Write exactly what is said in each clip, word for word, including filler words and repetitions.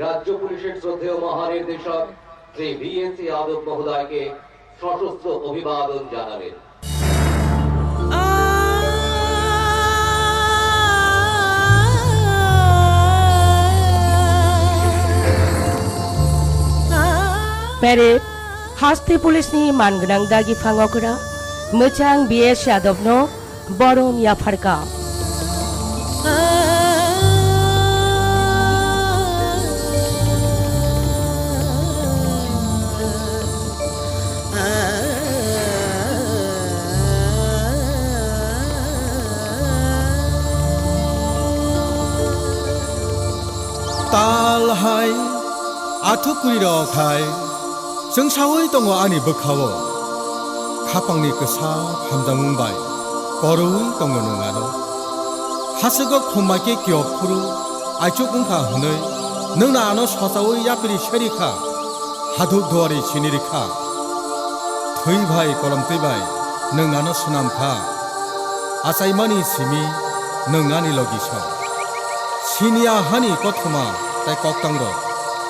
রাজ্য পুলিশের শ্রদ্ধেয় মহানির্দেশক শ্রী ভি এস যাদব মহোদয়কে সশস্ত্র অভিবাদন জানালেন। Parade haste police ni mangnang dagi phangokra mwchang B S Yadav no borom yapharkha. Tal hai, athuk kwrwi rok hai, chwngsaui tongo ani bwkhao. Khapangni kwsa hamjakmung bai koroi tongo nwng ano. Hachwgo khumbai khe kiyok phuru aichuk wngkha hwnwi nwng ano sochaui yapri seri kha. Haduk duari sini rikha. Thwi bai kolomtwi bai nwng ano swnam kha. Achaimani simi nwng ani logi sa. Siniya hani kothoma tai koktang rok.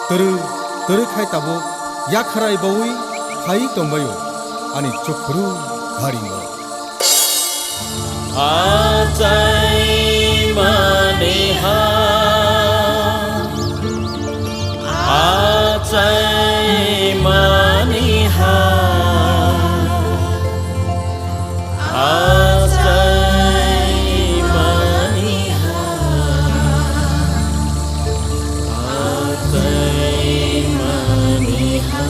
Twrwi, twrwi khai tabuk yakharai baui phai tongbaio ani chukhuru gharingo. Achaimani ha, achaimani ha, achaimani ha, achaimani ha.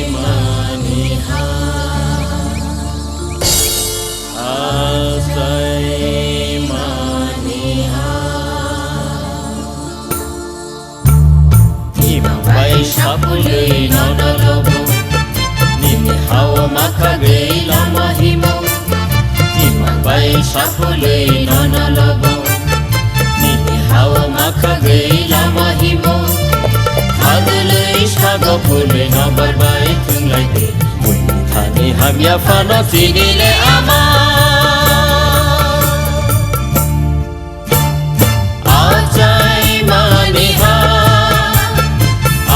Achaimani ha, achaimani ha. Imang bai sapului nono lobo, nini hao makha gei lama himo. Imang bai sapului nono lobo, nini hao makha gei lama himo. Hadului sago pului nobar bai thunglai de, buini thani hamya phano chini le ama. Achaimani ha,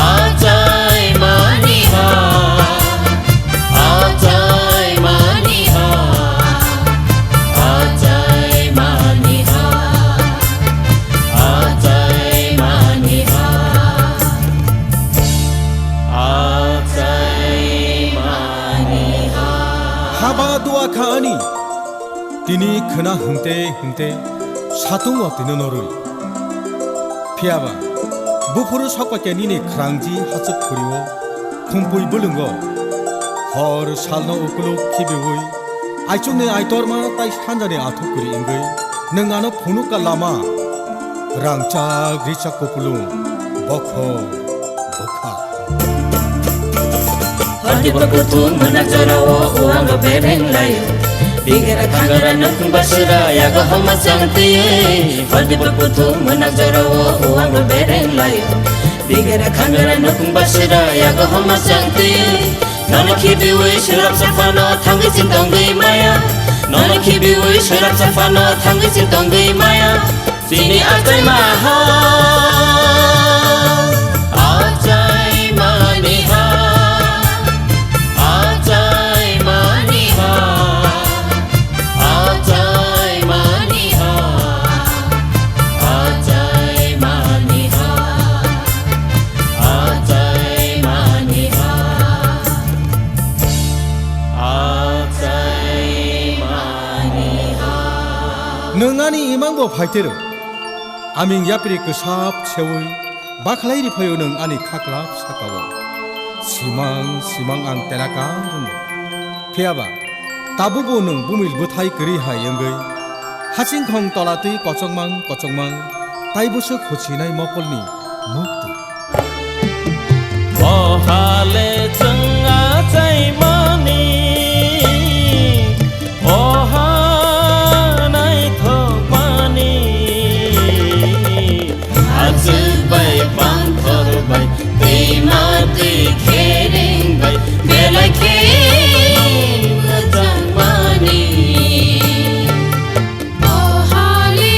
achaimani ha, achaimani ha, achaimani ha, achaimani ha, achaimani ha. Haba dua kha ani. Tini khwna hwngte hwngte satung o tino norwi. Phiyaba buphuru sokpakya nini khrangji hachuk phurio khumpui bwlwngo. Hor salno ukuluk khibiui aichukni aitorma tai sanjani athuk kwrwi wngwi nwng ano phunukka lama. Rangchak richak kupulung bokhok bwkha. Hor dipor kuthum mwnak jorao uango bereng laio. Bigera khangara nukung basura yago homa chang twi. Hor dipor kuthum mwnak jorao uango bereng laio. Bigera khangara nukung basura yago homa chang twi. Nono khibiui swrapsa phano thangwi chwng tongwi maya. Nono khibiui swrapsa phano thangwi chwng tongwi maya. Chini achaima ha, achaimani ha, achaimani ha, achaimani ha, achaimani ha, achaimani ha, achaimani ha. Nwng ani imang bo phaitero. Aming yapri kwsap seui bakhlai riphaio nwng ani khaklap sakao. Simang simang ang telaka rwngo. Phiyaba tabukbo nwng bumil bwthai kwrwi hai wngwi hachingkhong tola twi kochokmang kochokmang tai bwswk huchinai mokolni muktwi. Mohale chwng achaimani, oha naithokmani. Hachwk bai panthor bai, twima twi khereng bai, belai khe mwchangmani. O hali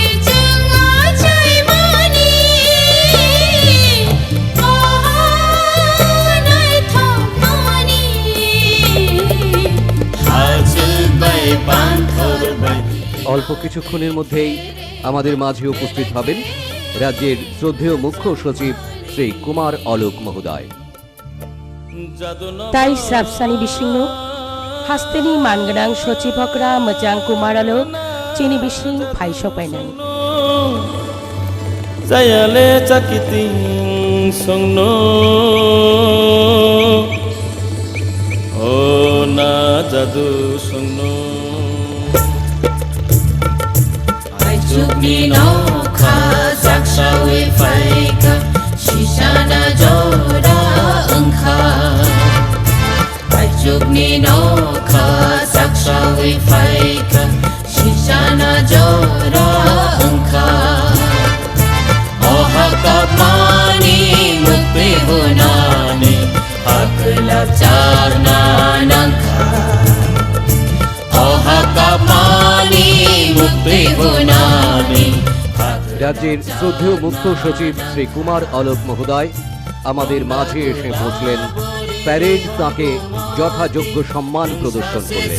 অল্প কিছুক্ষণের মধ্যেই আমাদের মাঝে উপস্থিত হবেন রাজ্যের শ্রদ্ধেয় মুখ্য সচিব শ্রী কুমার অলোক মহোদয়। Tai srapsani bisingno hasteni mangwnang sochibokra Mwchang Kumar Alok chini bising phaisok painai. Jayale chakiting songno, o na jadu songno. Aichukni nokha jaksawi phaikha, sisana jora wngkha. Aichukni nokha jaksawi phaikha, sisana jora wngkha. O hakapmani mukti hunani hakla charna nangkha. O hakapmani mukti hunani hakla রাজ্যের শ্রদ্ধেয় মুখ্য সচিব শ্রী কুমার অলোক মহোদয় আমাদের মাঝে এসে পৌঁছলেন। প্যারেড তাঁকে যথাযোগ্য সম্মান প্রদর্শন করলেন।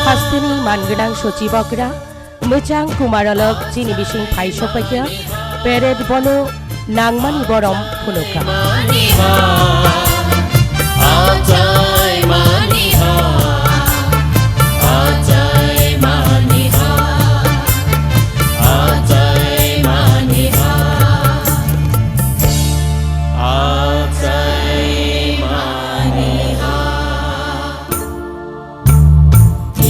Hasteni mangwnang sochibokra Mwchang Kumar Alok chini bising phaisok paikha, peret bono nangmani borom phunukha.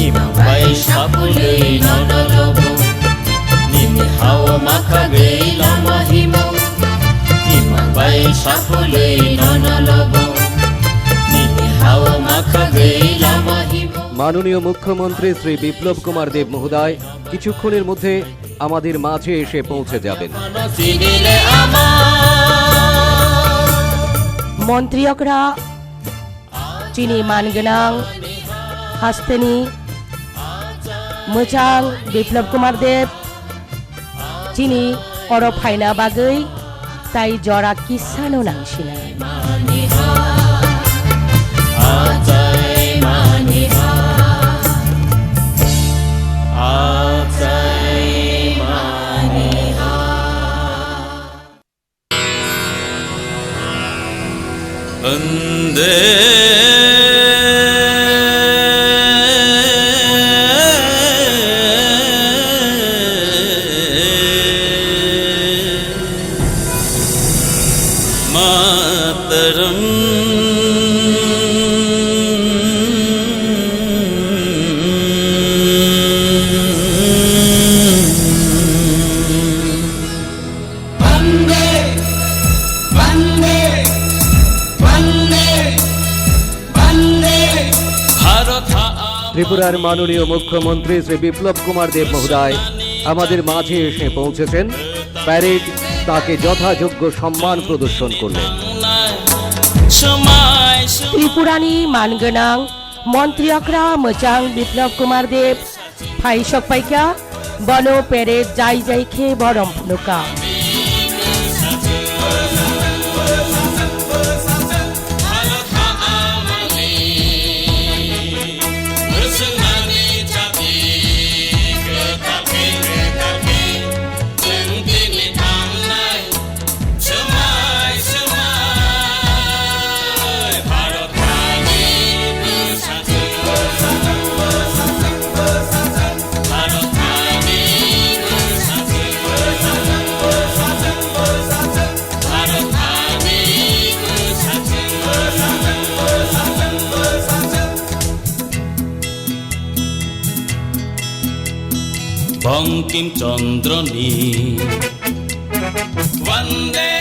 Imang bai sapului nono lobo, nini hao makhagwi lama himo. Imang bai sapului nono lobo, nini hao makhagwi lama himo. মাননীয় মুখ্যমন্ত্রী শ্রী বিপ্লব কুমার দেব মহোদয় কিছুক্ষণের মধ্যে আমাদের মাঝে এসে পৌঁছে যাবেন। Mantri okra chini mangwnang hasteni Mwchang Biplab Kumar Deb chini oro phaina bagwi tai jora kisano nangsinai. Vande Mataram. Vande, Vande, Vande, Vande. ত্রিপুরার মাননীয় মুখ্যমন্ত্রী শ্রী বিপ্লব কুমার দেব মহোদয় আমাদের মাঝে এসে পৌঁছেছেন। প্যারেড তাকে যথাযোগ্য সম্মান প্রদর্শন করলেন। Tripurani mangwnang Montri Okra Mwchang Biplab Kumar Deb phai sokpaikha, bono pere jai jai khe borom phunukha. Bankim Chandra ni Vande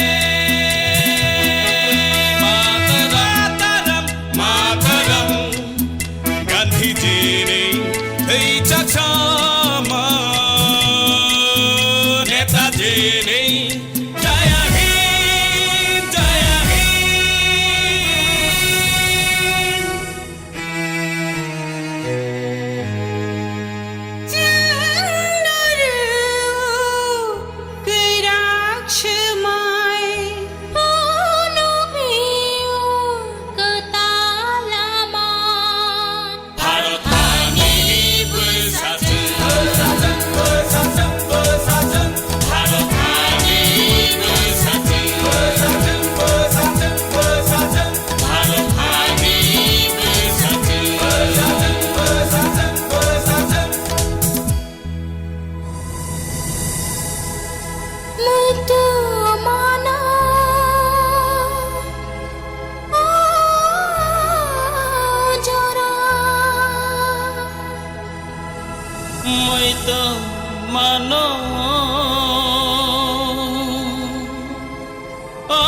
Mataram, Mataram. Gandhiji ni thwi chaksa ma, Netaji ni Jai Hind, Jai Hind. Bharot hani bwsa Ano, o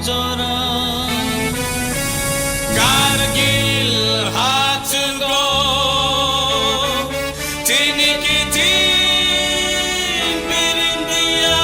jora, Kargil hachwgo, tini kiching pirindia.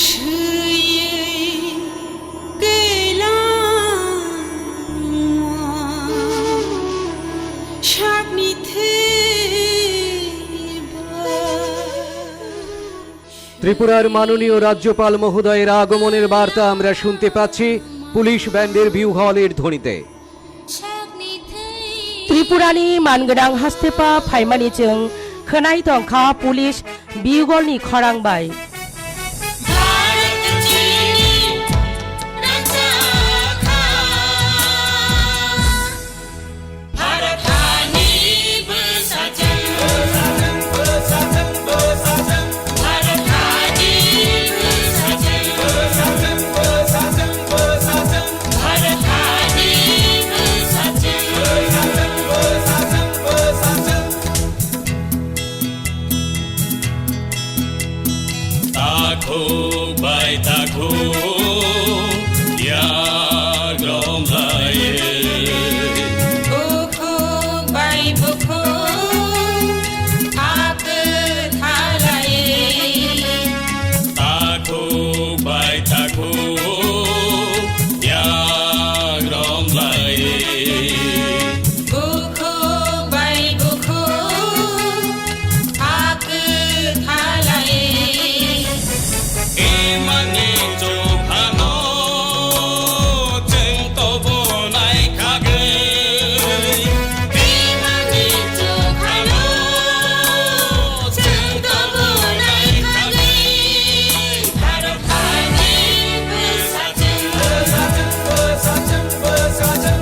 Suyui kailang sakni thwiba. ত্রিপুরার মাননীয় রাজ্যপাল মহোদয়ের আগমনের বার্তা আমরা শুনতে পাচ্ছি পুলিশ ব্যান্ডের বিউহলের ধ্বনিতে। Tripurani mangnang hastepa phaimani chwng khwnai tongkha police bugolni khorang bai. Takhuk bai takhuk yagrom lai. Bukhuk bai bukhuk hak thalai. Takhuk bai takhuk yagrom lai. Bukhuk bai bukhuk hak thalai. Imani chukhano chwng tobo nai khagwi. Imani chukhano chwng tobo nai khagwi. Bharat hani bwsa chwng, bwsa chwng, bwsa chwng, bwsa chwng.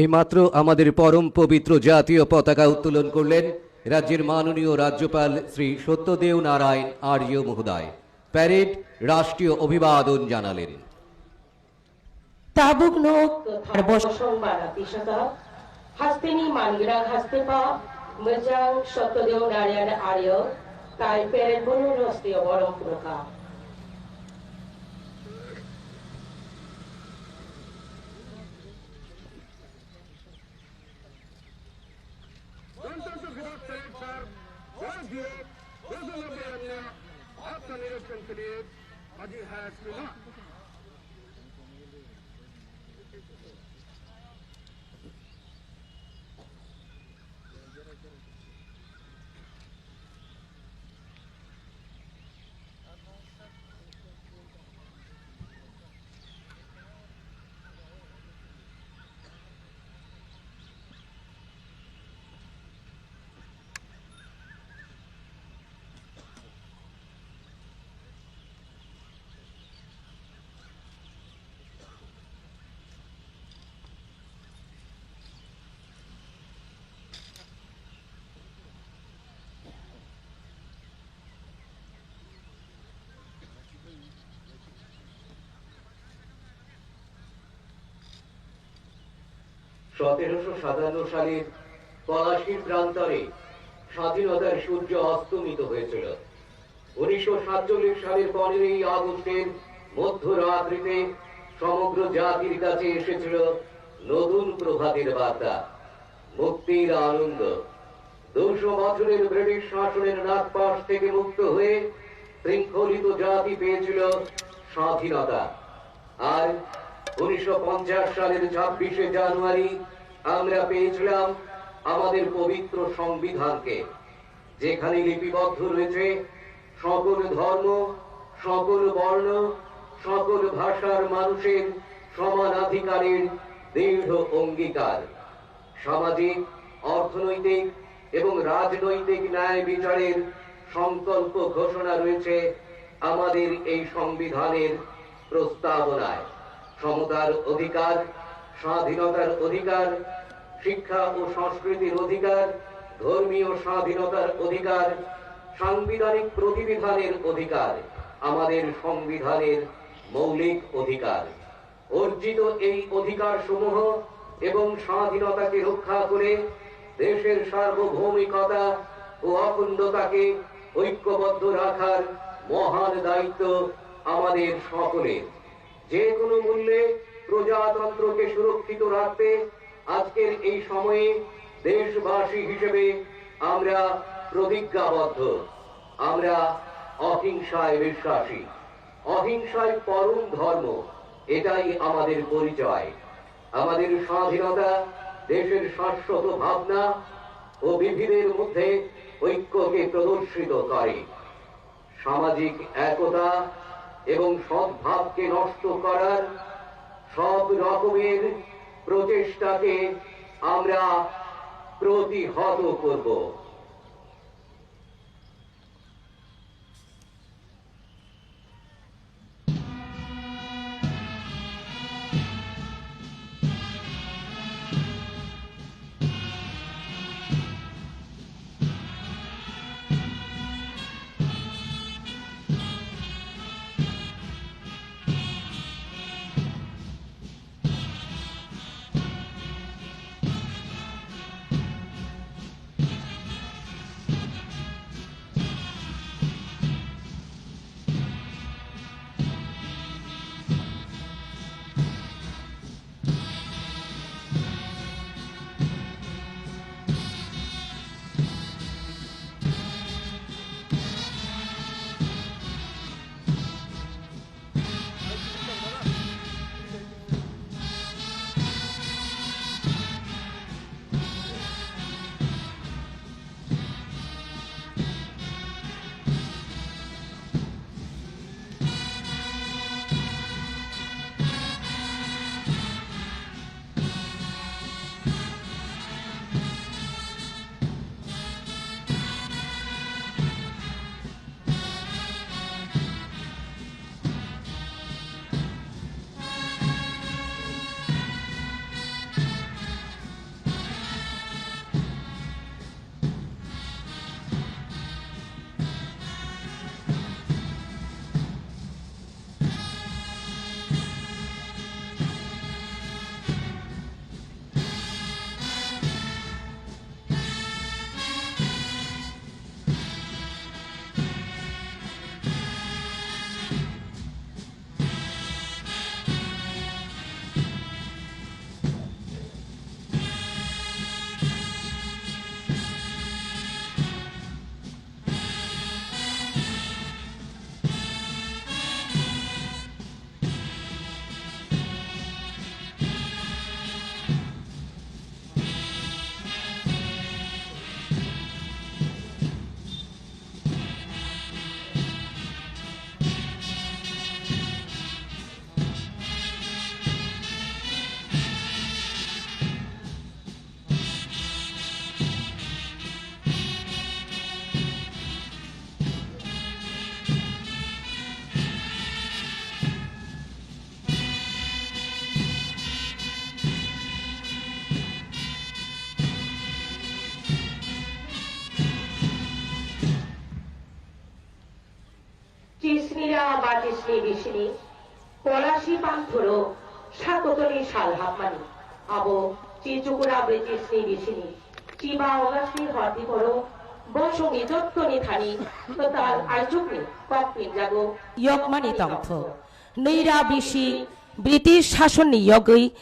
এইমাত্র আমাদের পরম পবিত্র জাতীয় পতাকা উত্তোলন করলেন রাজ্যের মাননীয় রাজ্যপাল শ্রী সত্যদেও নারায়ণ আর্য মহোদয়। প্যারেড রাষ্ট্রীয় অভিবাদন জানালেন। Tabukno kwthar bosong mana tisajak hasteni mangrang hastepa mwchang Satyadeo Narayan Arya tai peredbono rostio borom phunukha. Ganta Sukhidat Sahib sir, Sir Diyo, Gozal Abhi Anya, Aapka Nirekshan ke liye Haji Hayat Singha. সতেরোশো সাতান্ন সালের পলাশীর প্রান্তরে স্বাধীনতার সূর্য অস্তমিত হয়েছিল। উনিশশো সাতচল্লিশ সালের পনেরোই আগস্টের মধ্যরাত্রিতে সমগ্র জাতির কাছে এসেছিল নতুন প্রভাতের বার্তা, মুক্তির আনন্দ। দুশো বছরের ব্রিটিশ শাসনের নাগপাশ থেকে মুক্ত হয়ে শৃঙ্খলিত জাতি পেয়েছিল স্বাধীনতা। আর উনিশশো পঞ্চাশ সালের ছাব্বিশে জানুয়ারি আমরা পেয়েছিলাম আমাদের পবিত্র সংবিধানকে, যেখানে লিপিবদ্ধ রয়েছে সকল ধর্ম, সকল বর্ণ, সকল ভাষার মানুষের সমানাধিকারের দৃঢ় অঙ্গীকার। সামাজিক, অর্থনৈতিক এবং রাজনৈতিক ন্যায় বিচারের সংকল্প ঘোষণা রয়েছে আমাদের এই সংবিধানের প্রস্তাবনায়। সমতার অধিকার, স্বাধীনতার অধিকার, শিক্ষা ও সংস্কৃতির অধিকার, ধর্মীয় স্বাধীনতার অধিকার, সাংবিধানিক প্রতিবিধানের অধিকার আমাদের সংবিধানের মৌলিক অধিকার। অর্জিত এই অধিকারসমূহ এবং স্বাধীনতাকে রক্ষা করে দেশের সার্বভৌমিকতা ও অখণ্ডতাকে ঐক্যবদ্ধ রাখার মহান দায়িত্ব আমাদের সকলের। যে কোনো মূল্যে প্রজাতন্ত্রকে সুরক্ষিত রাখতে আজকের এই সময়ে দেশবাসী হিসেবে আমরা প্রতিজ্ঞাবদ্ধ। আমরা অহিংসায় বিশ্বাসী। অহিংসাই পরম ধর্ম, এটাই আমাদের পরিচয়। আমাদের স্বাধীনতা দেশের শাশ্বত ভাবনা ও বিবিধের মধ্যে ঐক্যকে প্রদর্শিত করে। সামাজিক একতা এবং সদ্ভাবকে নষ্ট করার সব রকমের প্রচেষ্টাকে আমরা প্রতিহত করব। Chisnira ba chisni bisini, kolasi panthoro sakotoni sal hapmani, abo chichukura bre chisni bisini, chiba ogasni horti poro, bosongni jottoni thani, kwtal aichukni kok pinjago. Yokmani tongtho. Nira bisi British sasonni yogwi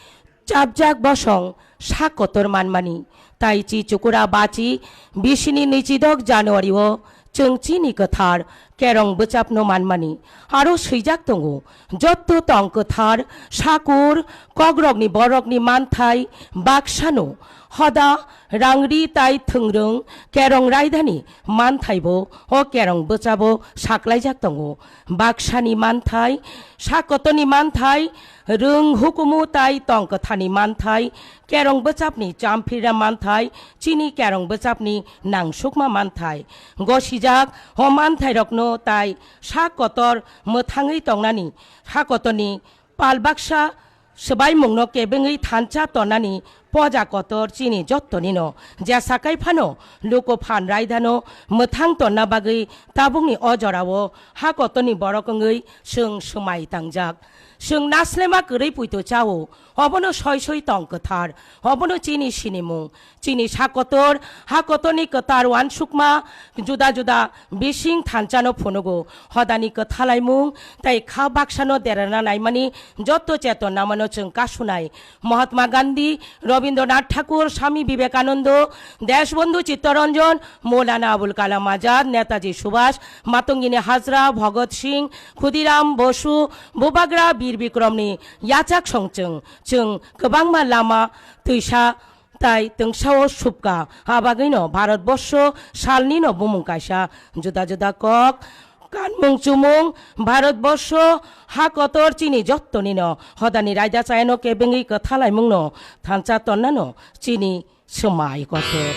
chapjak bosong sak kotor manmani, tai chi chukura bachi bisini nwichidok January o chwng chini kwthar kerong bwchapno manmani aro swijak tongo. Jotto tong kwthar, sakur, kokrokni borokni manthai baksano hoda, rangri tai thwngrwng kerong raidani manthaibo o kerong bwchabo saklaijak tongo. Baksani manthai, sak kotorni manthai, rwng hukumu tai tong kwtharni manthai, kerong bwchapni champhira manthai, chini kerong bwchapni nangsukma manthai. Gosijak o manthairokno tai sak kotor mwthangwi tongnani, sak kotorni pal baksa swbaimungno kebengwi thansa tonnani poja kotor chini jottonino, jesa kai phano luku phan raidano mwthang tonna bagwi tabukni o jorao ha kotorni borok wngwi chwng swmai tangjak. Chwng naslema kwrwi puito chao, obono soi soi tong kwthar, obono chini sinimung. Chini sak kotor, ha kotorni kwthar uansukma juda juda bising thansano phunugo. Hodani kwthalaimung tai kha baksano derana naimani jotto chetonnamano chwng kasunai. Mahatma Gandhi, Rabindranath Thakur, Swami Vivekananda, Deshbandhu Chittaranjan, Maulana Abul Kalam Azad, Netaji Subhash, Matangini Hazra, Bhagat Singh, Khudiram Bosu, Bubagra Bir Bikramni yachak songchwng chwng kwbangma lama twisa tai twngsao subka. Abagwino Bharatborsho salnino bumung kaisa. Juda juda kok, kanmung chumung, Bharatborsho ha kotor chini jottonino hodani raida chayano kebengwi kwthalaimungno thansa tonnano chini swmai kotor.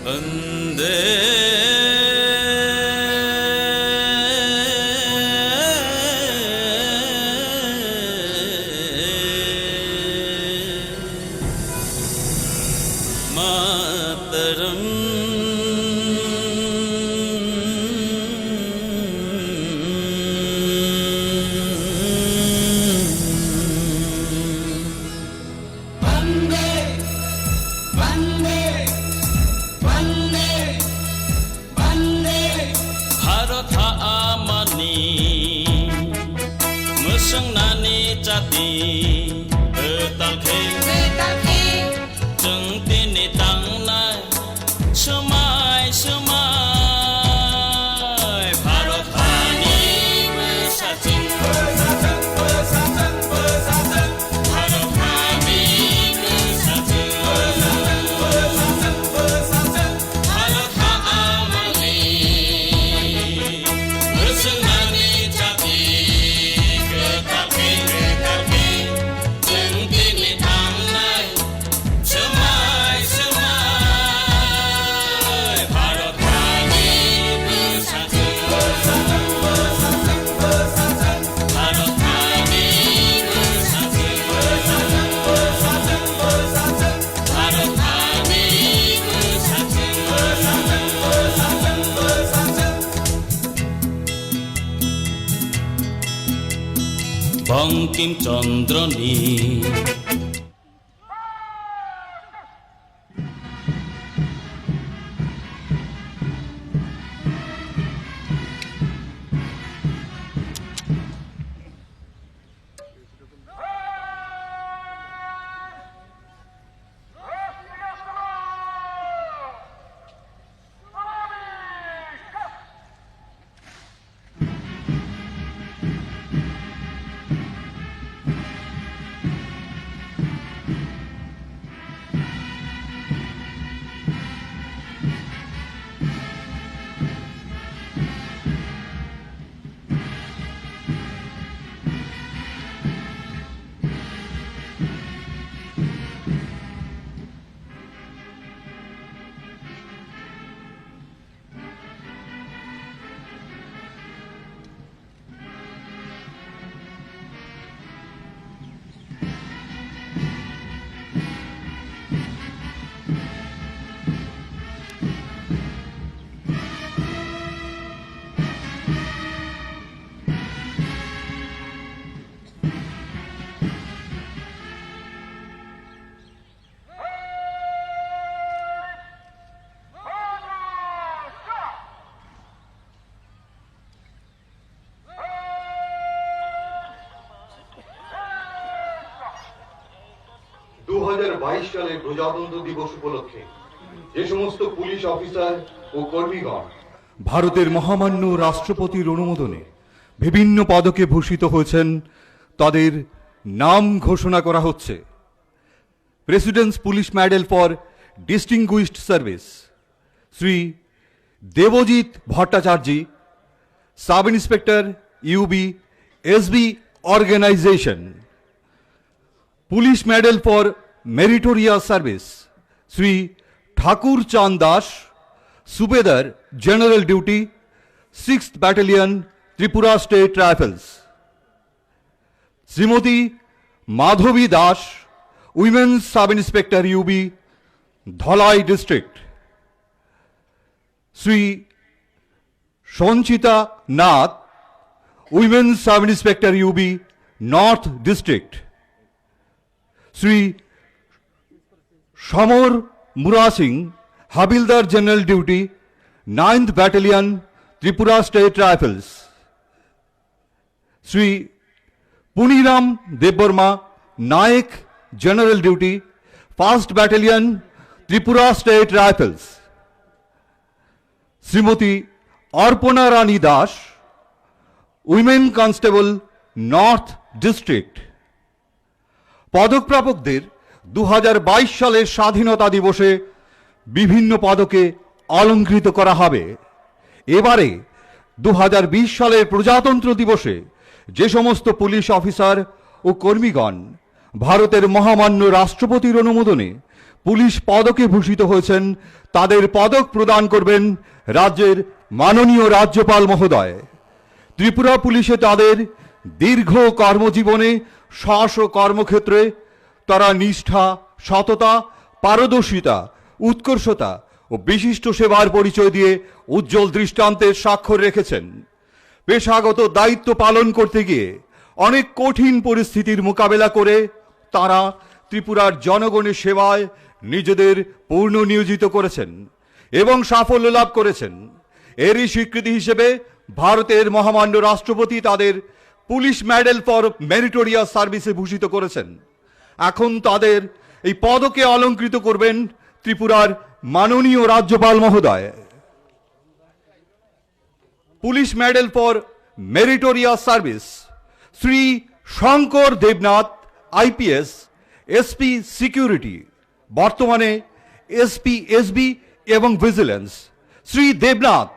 Vande Mataram. Vande, Vande, Vande, Vande. Bharat ha amani mwswng nani chati kwtal khe. Kwtal khe. Chwng tini tangnai swmai swmai Bharat hani bwsachwng. Bharat hani bwsachwng. Bharat ha amani mwswng nani chati kwtal khe, kwtal khe. Chwng tini tangnai swmai swmai Bharat hani bwsachwng. Bharat hani bwsachwng. Bharat hani bwsachwng. Bangkim Chandrani. হাজার বাইশ সালের প্রজাতন্ত্র দিবস উপলক্ষে যে সমস্ত police officer ও কর্মীগণ ভারতের মহামান্য রাষ্ট্রপতির অনুমোদনে বিভিন্ন পদকে ভূষিত হয়েছেন, তাদের নাম ঘোষণা করা হচ্ছে। President's Police Medal for Distinguished Service, Shri দেবজিৎ Bhattacharya, Sub Inspector U B, S B Organization। Police Medal for Meritorious Service, Shri ঠাকুর চাঁদ দাস, সুবেদার, General Duty, Sixth Battalion, Tripura State Rifles। Shrimati মাধবী Das, Women Sub Inspector U B, Dhalai District। শ্রী সঞ্চিতা Nath, Women Sub Inspector U B, North District। Shri সমর মুরা সিং, হাবিলদার, General Duty, Ninth Battalion, Tripura State Rifles। Shri পুনিরাম দেববর্মা, Naik, General Duty, First Battalion, Tripura State Rifles। Shrimati অর্পণা রানী Das, Women Constable, North District। পদক প্রাপকদের দু হাজার বাইশ সালের স্বাধীনতা দিবসে বিভিন্ন পদকে অলংকৃত করা হবে। এবারে দু হাজার বিশ সালের প্রজাতন্ত্র দিবসে যে সমস্ত পুলিশ অফিসার ও কর্মীগণ ভারতের মহামান্য রাষ্ট্রপতির অনুমোদনে পুলিশ পদকে ভূষিত হয়েছেন, তাদের পদক প্রদান করবেন রাজ্যের মাননীয় রাজ্যপাল মহোদয়। ত্রিপুরা পুলিশে তাদের দীর্ঘ কর্মজীবনে স্ব স্ব কর্মক্ষেত্রে তারা নিষ্ঠা, সততা, পারদর্শিতা, উৎকর্ষতা ও বিশিষ্ট সেবার পরিচয় দিয়ে উজ্জ্বল দৃষ্টান্তের স্বাক্ষর রেখেছেন। পেশাগত দায়িত্ব পালন করতে গিয়ে অনেক কঠিন পরিস্থিতির মোকাবেলা করে তারা ত্রিপুরার জনগণের সেবায় নিজেদের পূর্ণ নিয়োজিত করেছেন এবং সাফল্য লাভ করেছেন। এরই স্বীকৃতি হিসেবে ভারতের মহামান্য রাষ্ট্রপতি তাদের পুলিশ মেডেল ফর মেরিটোরিয়াস সার্ভিসে ভূষিত করেছেন। এখন তাদের এই পদকে অলংকৃত করবেন ত্রিপুরার মাননীয় রাজ্যপাল মহোদয়। Police Medal for Meritorious Service, Shri Shankar Debnath, IPS, SP security, বর্তমানে এসপি এসবি এবং vigilance, Shri Debnath.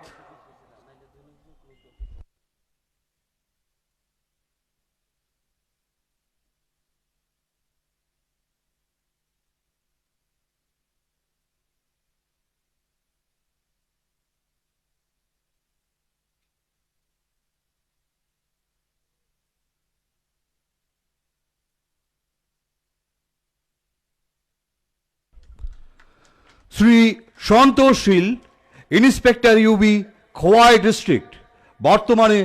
Shri Santosh Shil, inspector UB, Khowai district, বর্তমানে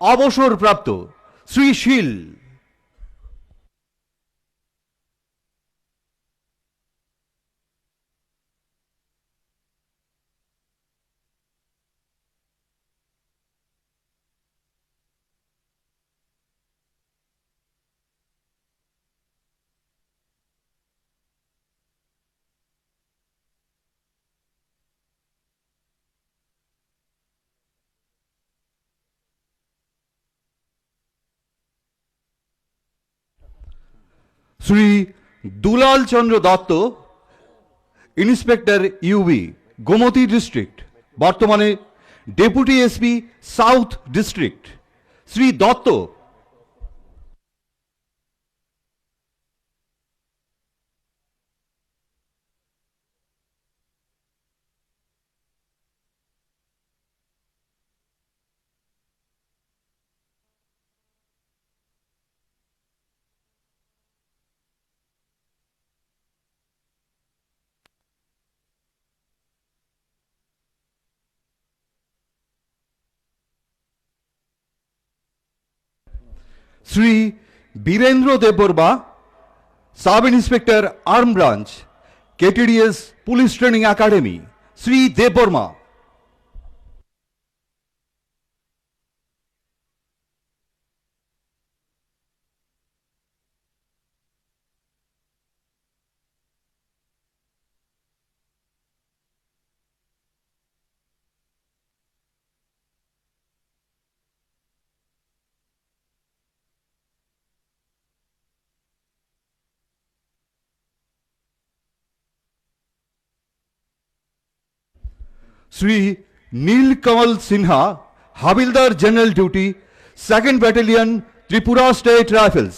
অবসরপ্রাপ্ত। Shri Shil. Shri Dulal Chandra Dutta, inspector UB, Gomati district, বর্তমানে deputy SP south district. Shri Dutta. Shri Birendra Debbarma, sub inspector arm branch, KTDS police training academy. Shri Debbarma. Sri Nil Kamal Sinha, Havildar General Duty, Second Battalion, Tripura State Rifles.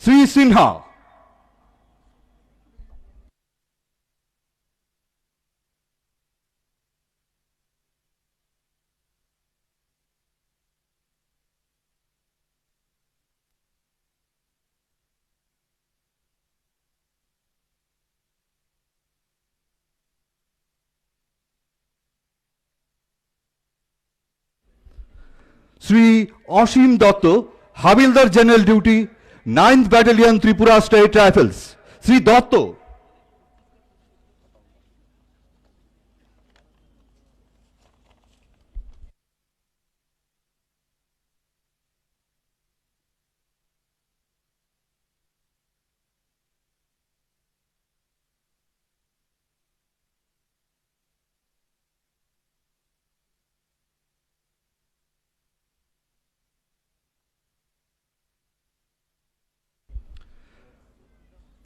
Sri Sinha. Shri Asim Dutta, হাবিলদার general duty, ninth battalion, Tripura state rifles. Shri Dutta.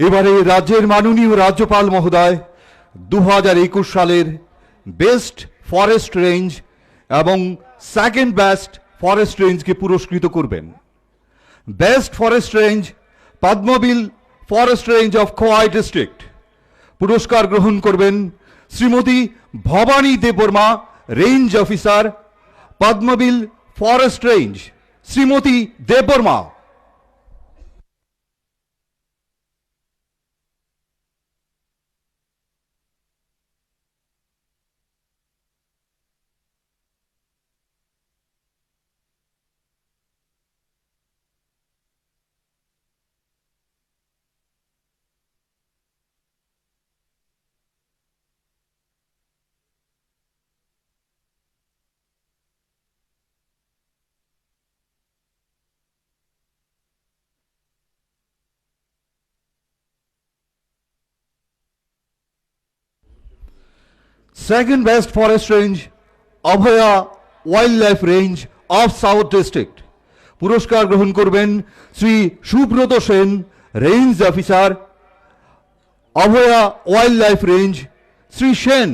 এবারে রাজ্যের মাননীয় রাজ্যপাল মহোদয় দু হাজার একুশ সালের বেস্ট ফরেস্ট রেঞ্জ এবং সেকেন্ড বেস্ট ফরেস্ট রেঞ্জকে পুরস্কৃত করবেন। Best forest range, Padmabil forest range of Khowai district. পুরস্কার গ্রহণ করবেন Shrimati Bhabani Debbarma, range officer, Padmabil forest range. Shrimati Debbarma. Second best forest range, Abhaya wildlife range of south district. পুরস্কার গ্রহণ করবেন শ্রী সুব্রত সেন, রেঞ্জ অফিসার, অভয়া ওয়াইল্ড লাইফ রেঞ্জ, শ্রী সেন।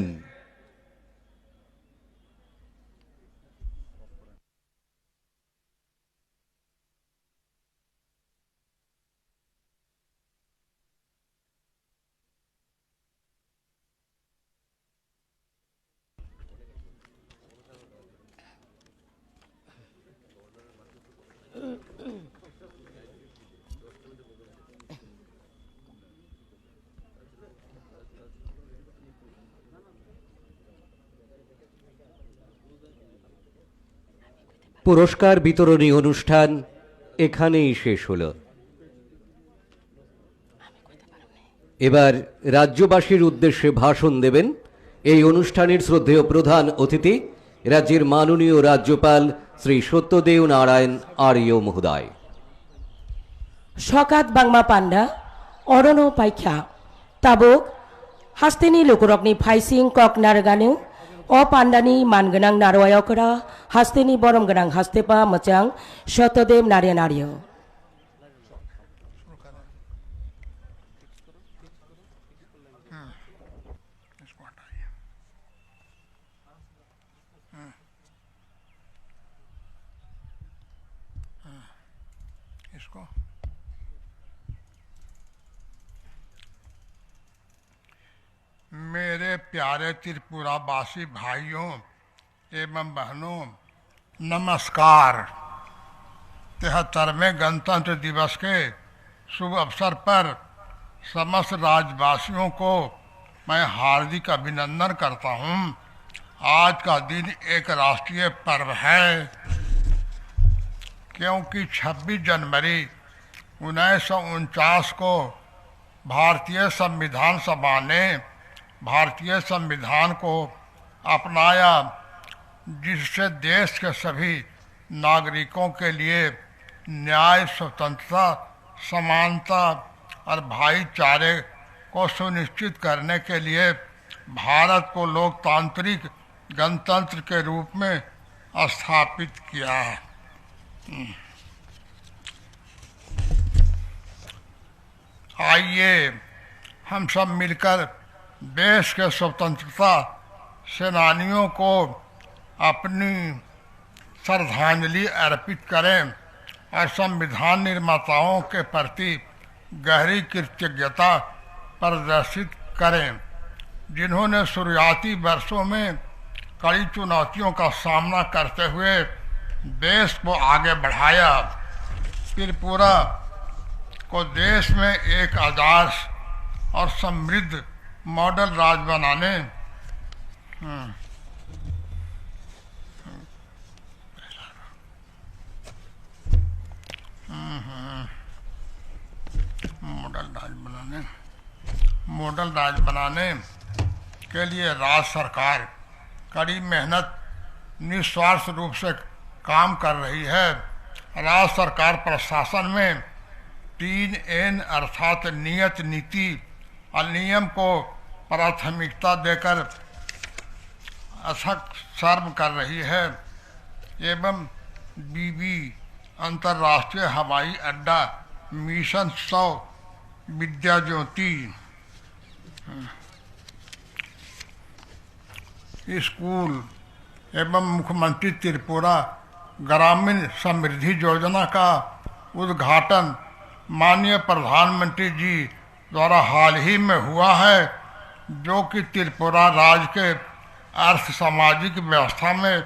পুরস্কার বিতরণী অনুষ্ঠান এখানেই শেষ হলো। এবার রাজ্যবাসীর উদ্দেশ্যে ভাষণ দেবেন এই অনুষ্ঠানের শ্রদ্ধেয় প্রধান অতিথি, রাজ্যের মাননীয় রাজ্যপাল শ্রী সত্যদেব নারায়ণ আর্য মহোদয়। Sokat bangma panda, orono paikha. Tabuk, hasteni lukurokni phaising kok narwgano, o pandani man gwnang narwai okra, hasteni borom gwnang hastepa mwchang, Sotodeb Narya Naryo. इसको मेरे प्यारे त्रिपुरावासी भाइयों एवं बहनों, नमस्कार। तिहत्तरवें गणतंत्र दिवस के शुभ अवसर पर समस्त राज्यवासियों को मैं हार्दिक अभिनंदन करता हूं। आज का दिन एक राष्ट्रीय पर्व है, क्योंकि छब्बीस जनवरी उन्नीस सौ उनचास को भारतीय संविधान सभा ने भारतीय संविधान को अपनाया, जिससे देश के सभी नागरिकों के लिए न्याय, स्वतंत्रता, समानता और भाईचारे को सुनिश्चित करने के लिए भारत को लोकतांत्रिक गणतंत्र के रूप में स्थापित किया। आइए, हम सब मिलकर देश के स्वतंत्रता, सेनानियों को अपनी श्रद्धांजलि अर्पित करें और संविधान निर्माताओं के प्रति गहरी कृतज्ञता प्रदर्शित करें, जिन्होंने शुरुआती वर्षों में कड़ी चुनौतियों का सामना करते हुए देश को आगे बढ़ाया। त्रिपुरा को देश में एक आदर्श और समृद्ध मॉडल राज्य बनाने, हम्म। हम्म, हम्म। मॉडल राज्य बनाने, मॉडल राज्य बनाने के लिए राज्य सरकार कड़ी मेहनत, निस्वार्थ रूप से काम कर रही है। राज्य सरकार प्रशासन में तीन एन अर्थात नियत, नीति और नियम को प्राथमिकता देकर अथक श्रम कर रही है एवं बीबी अंतर्राष्ट्रीय हवाई अड्डा, मिशन सौ, विद्या ज्योति स्कूल एवं मुख्यमंत्री त्रिपुरा ग्रामीण समृद्धि योजना का उद्घाटन माननीय प्रधानमंत्री जी द्वारा हाल ही में हुआ है, जो कि त्रिपुरा राज्य के अर्थ सामाजिक व्यवस्था में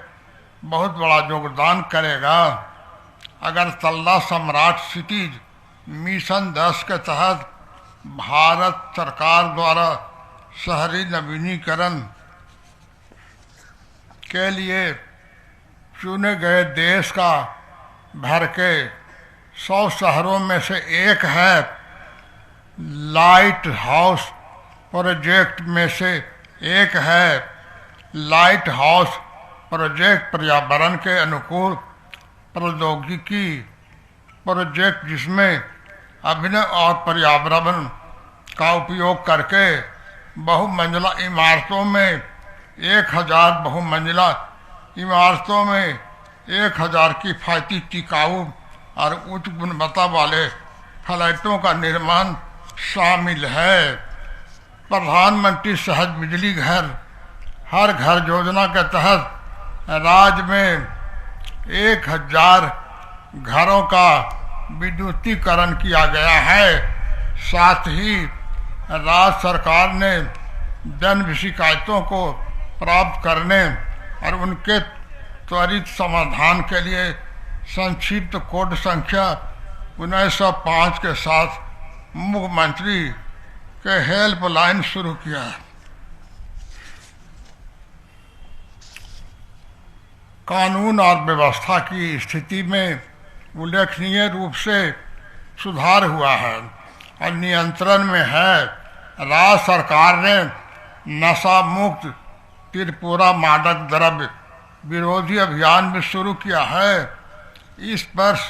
बहुत बड़ा योगदान करेगा। अगरतला सम्राट सिटीज मिशन दस के तहत भारत सरकार द्वारा शहरी नवीनीकरण के लिए चुने गए देश का भर के सौ शहरों में से एक है। लाइट हाउस प्रोजेक्ट में से एक है। लाइट हाउस प्रोजेक्ट पर्यावरण के अनुकूल प्रौद्योगिकी प्रोजेक्ट, जिसमें अभिनव और पर्यावरण का उपयोग करके बहुमंजिला इमारतों में एक हज़ार बहुमंजिला इमारतों में एक हज़ार किफायती, टिकाऊ और उच्च गुणवत्ता वाले फ्लैटों का निर्माण शामिल है। प्रधानमंत्री सहज बिजली घर, हर घर योजना के तहत राज्य में एक हज़ार घरों का विद्युतीकरण किया गया है। साथ ही राज्य सरकार ने जन शिकायतों को प्राप्त करने और उनके त्वरित समाधान के लिए संक्षिप्त कोड संख्या उन्नीस सौ पाँच के साथ मुख्यमंत्री के हेल्पलाइन शुरू किया है। कानून और व्यवस्था की स्थिति में उल्लेखनीय रूप से सुधार हुआ है और नियंत्रण में है। राज्य सरकार ने नशा मुक्त त्रिपुरा मादक द्रव्य विरोधी अभियान भी शुरू किया है। इस वर्ष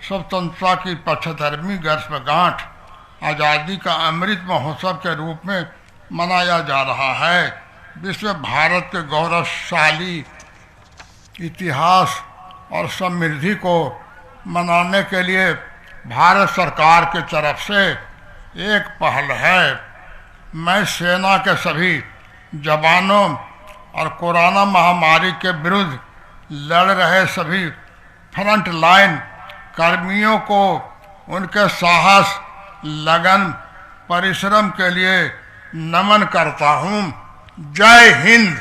स्वतंत्रता की पचहत्तरवीं वर्षगांठ आज़ादी का अमृत महोत्सव के रूप में मनाया जा रहा है। विश्व भारत के गौरवशाली इतिहास और समृद्धि को मनाने के लिए भारत सरकार की तरफ से एक पहल है। मैं सेना के सभी जवानों और कोरोना महामारी के विरुद्ध लड़ रहे सभी फ्रंटलाइन कर्मियों को उनके साहस, लगन, परिश्रम के लिए नमन करता हूँ। जय हिंद।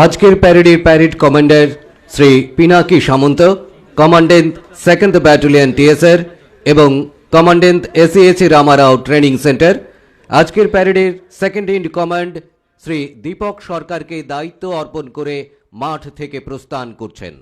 আজকের প্যারেডে parade commander Shri Pinaki Samanta, commandant second battalion TSR এবং commandant ACAC Ramarao training centre, আজকের প্যারেডের second in command Shri Dipak সরকারকে দায়িত্ব অর্পণ করে মাঠ থেকে প্রস্থান করছেন।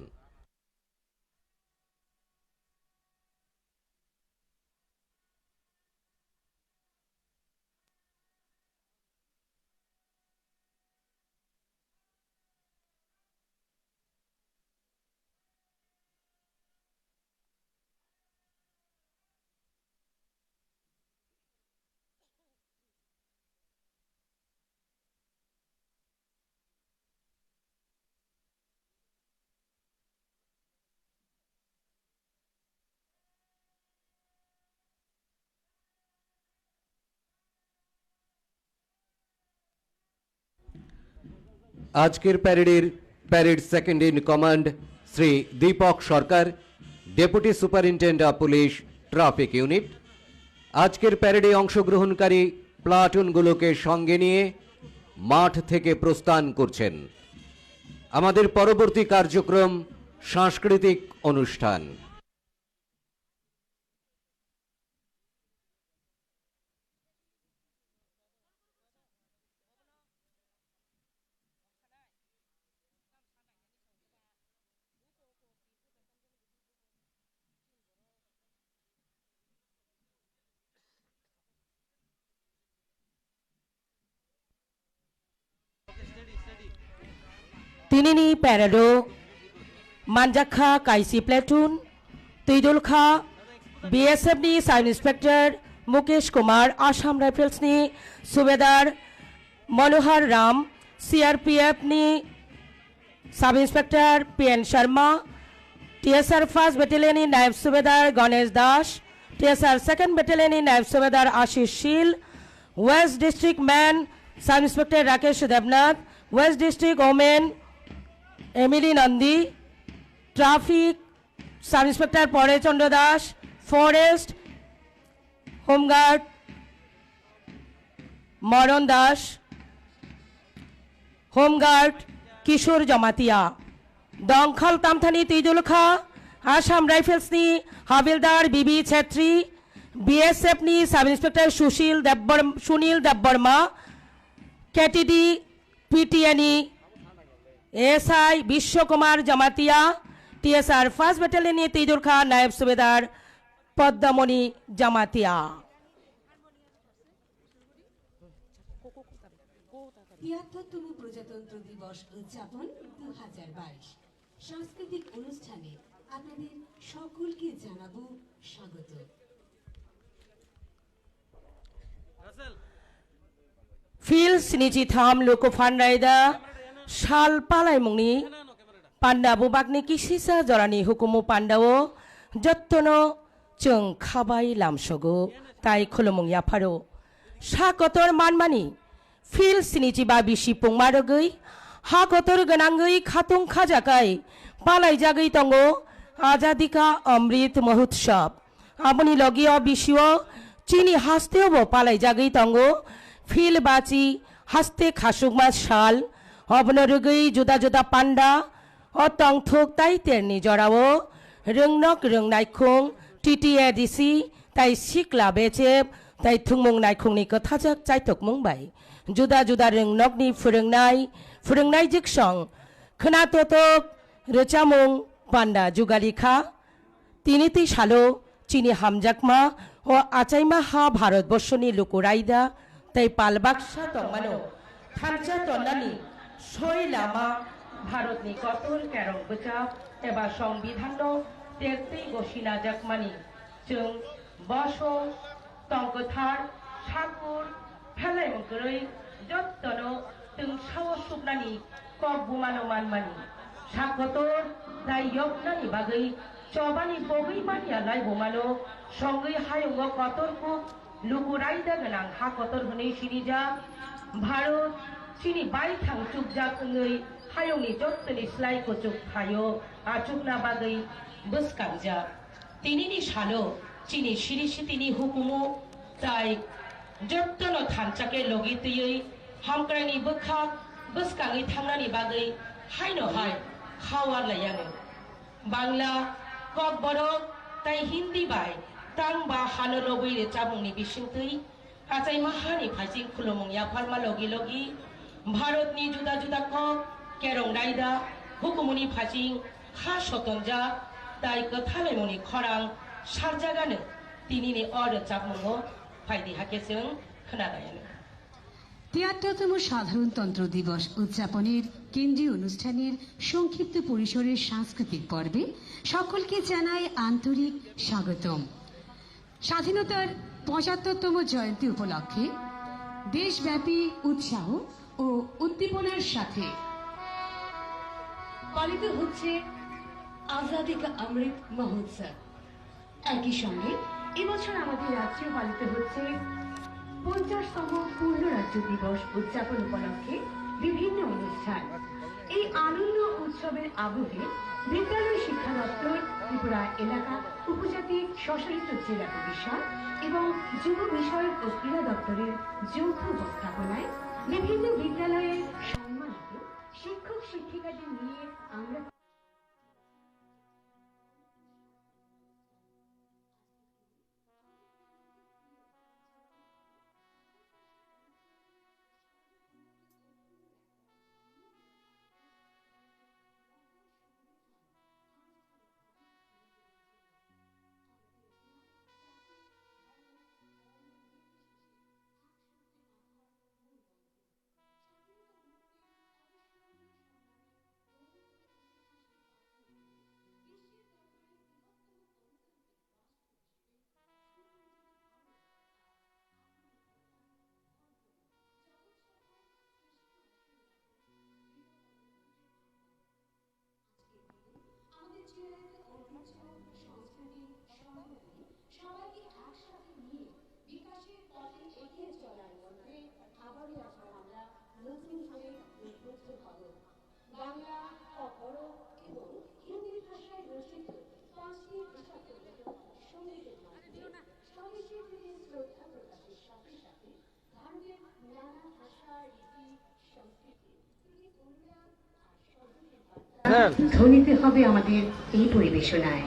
আজকের প্যারেডের parade second in command Shri Dipak Sarkar, deputy superintendent of police, traffic unit. আজকের প্যারেডে অংশগ্রহণকারী প্লাটুনগুলোকে সঙ্গে নিয়ে মাঠ থেকে প্রস্থান করছেন। আমাদের পরবর্তী কার্যক্রম সাংস্কৃতিক অনুষ্ঠান। Tinini parado manjakha kaisi platoon, twidulkha B S F ni Sub Inspector Mukesh Kumar, Assam Rifles ni Subedar Manohar Ram, C R P F ni Sub Inspector P N Sharma, T S R First Battalion ni Naib Subedar Ganesh Das, T S R Second Battalion ni Naib Subedar Ashish Shil, West District Men Sub Inspector Rakesh Debnath, West District Women Emily Nandi, Traffic Sub Inspector Pore Chandra Das, Forest Home Guard Maron Das, Home Guard Kishore Jamatia. Dongkhal tamthani twidulkha Assam Rifles ni Havildar B B Chetri, B S F ni Sub Inspector Sushil Debbar-, Sunil Debbarma, K T D P T A ni S I Bishwa Kumar Jamatia, T S R First Battalion ni twidulkha Naib Subedar Padmamoni Jamatia. তিয়াত্তরতম প্রজাতন্ত্র দিবস উদযাপন দুই হাজার বাইশ সাংস্কৃতিক অনুষ্ঠানে আপনাদের সকলকে জানাবো স্বাগত। Phil snichi tham luku phanraida sal palaimungni panda bubakni kisisa jorani hukumu pandao jottono chwng khabai lamsogo tai khulumung yapharo. Sa kotor manmani Phil snichi ba bisi pungma rwgwi ha kotor gwnangwi khatung khajakai palaijagwi tongo Azadi Ka Amrit Mahotsav. Aboni logi o bisio chini hasteo bo palaijagwi tongo Phil bachi haste khasukma sal. Obono rwgwi juda juda panda o tongthok tai terni jorao rwngnok rwngnaikhung T T A D C tai sikla bechep tai thwngmung naikhungni kwthajak chaithokmung bai juda juda rwngnokni phwrwngnai, phwrwngnai jiksong khwnatotok rwchamung panda jugali kha. Tini twi salo chini hamjakma o achaima ha Bharatborsoni luku raida tei pal baksa tongmano thansa tonnani Soi lama Bharatni kotor kerong bwchap eba Songbidhanno tertwi bo sinajakmani. Chwng bosong tongkwthar, sakur, phelaimung kwrwi jottono twngsao suknani kok bumano manmani. Sak kotor tei yoknani bagwi chobani pogwi manya lai bumano songwi hayungo kotor kuk luku raida gwnang ha kotor hwnwi sinijak. Bharat chini baithang chukjak wngwi hayungni jottoni slai kuchuk phaio achukna bagwi bwskangjak. Tinini salo chini siri sitini hukumu tai jottono thansa khe logi twiwi hamkraini bwkhak bwskangwi thangnani bagwi haino hai khawar laiyanw. Bangla, Kokborok tai Hindi bai tang ba hano lobwi rwchapmungni bisingtwi achaima hani phaising khulumung yapharma logi logi Bharatni juda juda kok kerong raida hukumuni phaising ha sotonjak tai kwthalaimungni khorang sarjagano tinini o rwchapmungo phaidi hakhe chwng khwnalayanw. তিয়াত্তরতম সাধারণতন্ত্র দিবস উদযাপনের কেন্দ্রীয় অনুষ্ঠানের সংক্ষিপ্ত পরিসরের সাংস্কৃতিক পর্বে সকলকে জানাই আন্তরিক স্বাগতম। স্বাধীনতার পঁচাত্তরতম জয়ন্তী উপলক্ষে দেশব্যাপী উৎসাহ ও উদ্দীপনার সাথে পালিত হচ্ছে আজাদী কা অমৃত মহোৎসব। একই সঙ্গে এবছর আমাদের রাজ্যেও পালিত হচ্ছে পঞ্চাশতম পূর্ণ রাজ্য দিবস উদযাপন উপলক্ষে বিভিন্ন অনুষ্ঠান। এই আনন্দ উৎসবের আবহে বিদ্যালয় শিক্ষা দপ্তর, ত্রিপুরা এলাকা উপজাতি স্বশাসিত জেলা পরিষদ এবং যুব বিষয়ক ও ক্রীড়া দপ্তরের যৌথ উপস্থাপনায় বিভিন্ন বিদ্যালয়ের সম্মানিত শিক্ষক শিক্ষিকাদের নিয়ে আমরা ধ্বনিতে হবে আমাদের এই পরিবেশনায়।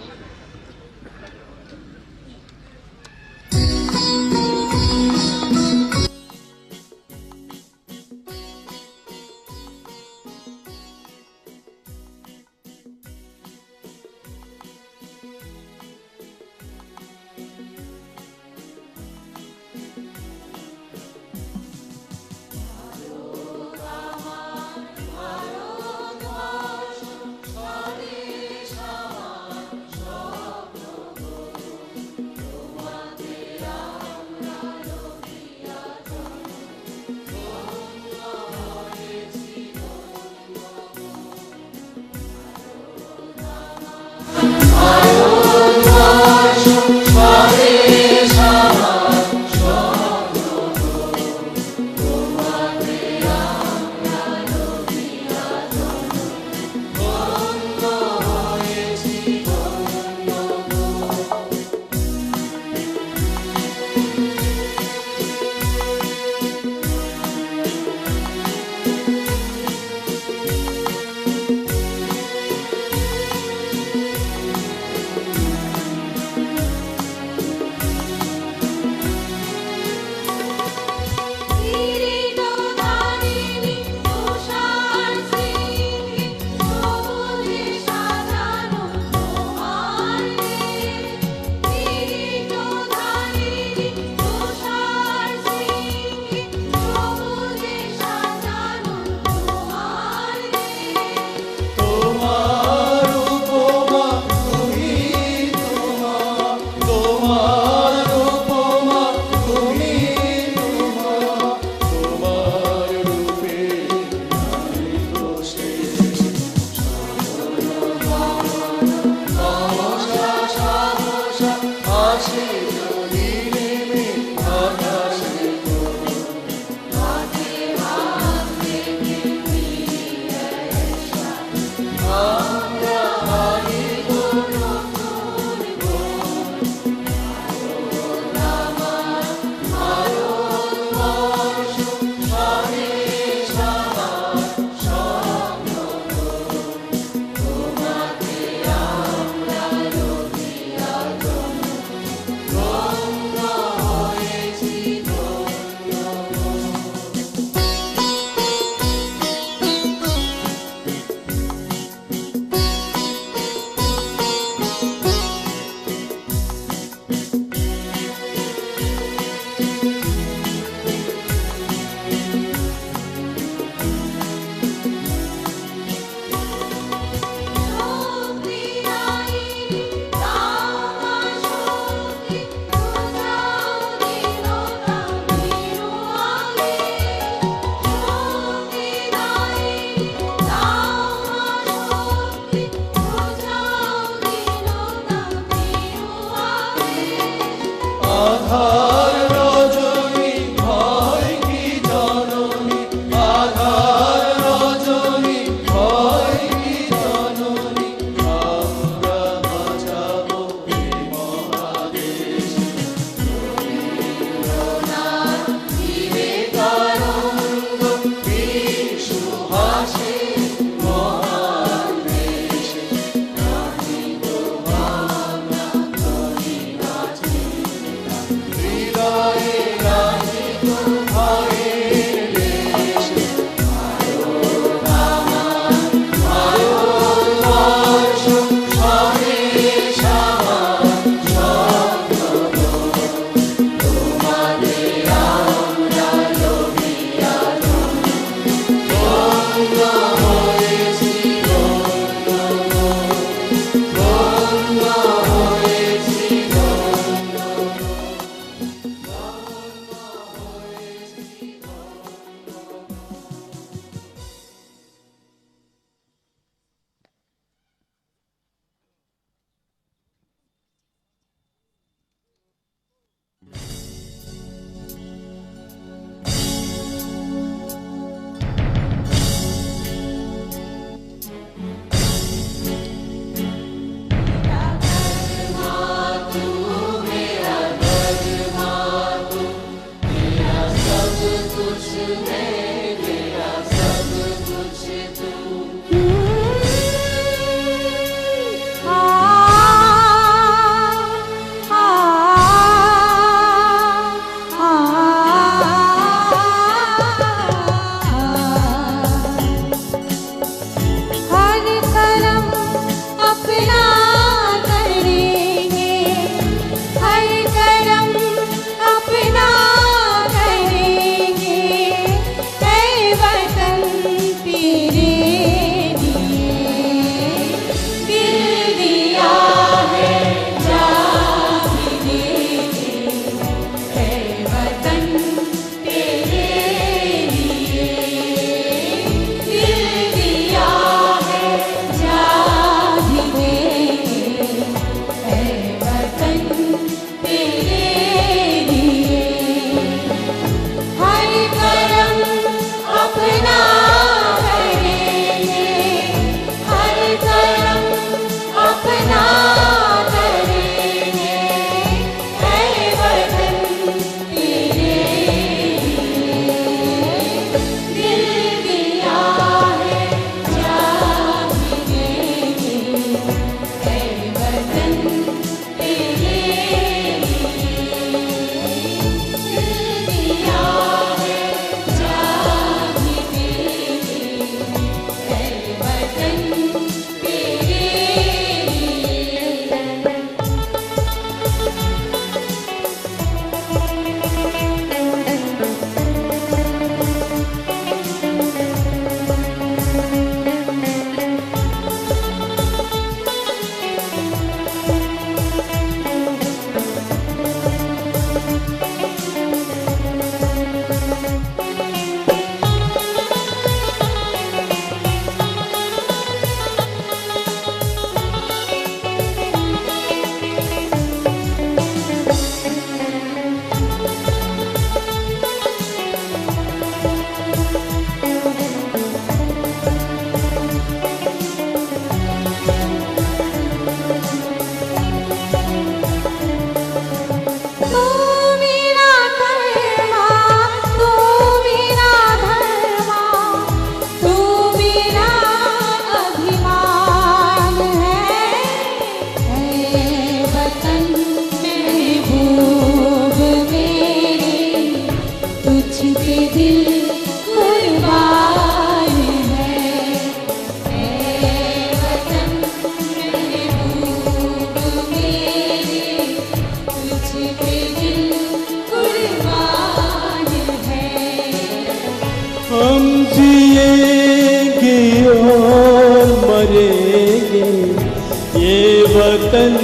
वतन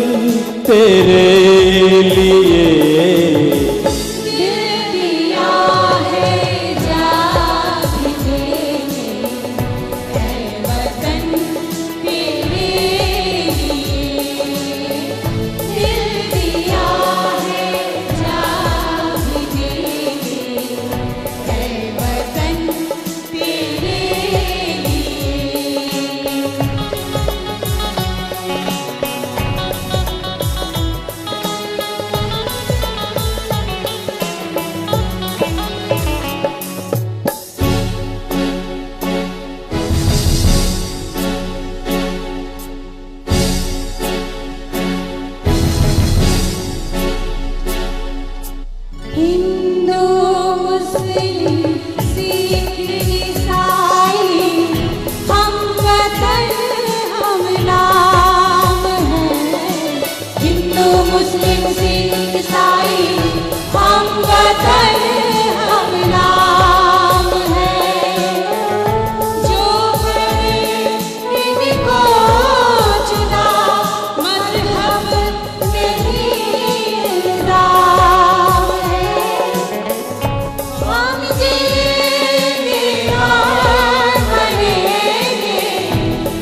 तेरे लिए। दिल दिया है जा भी देंगे, ऐ वतन तेरे लिए। दिल दिया है जा भी देंगे, ऐ वतन तेरे लिए। हिंदू, मुस्लिम, सिख, ईसाई, हम वतन, हम नाम है। हिंदू, मुस्लिम, सिख, ईसाई, हम वतन, हम नाम है। जो बने इनको चुना, मजहब नहीं इल्जाम है। हम जिएंगे और मरेंगे,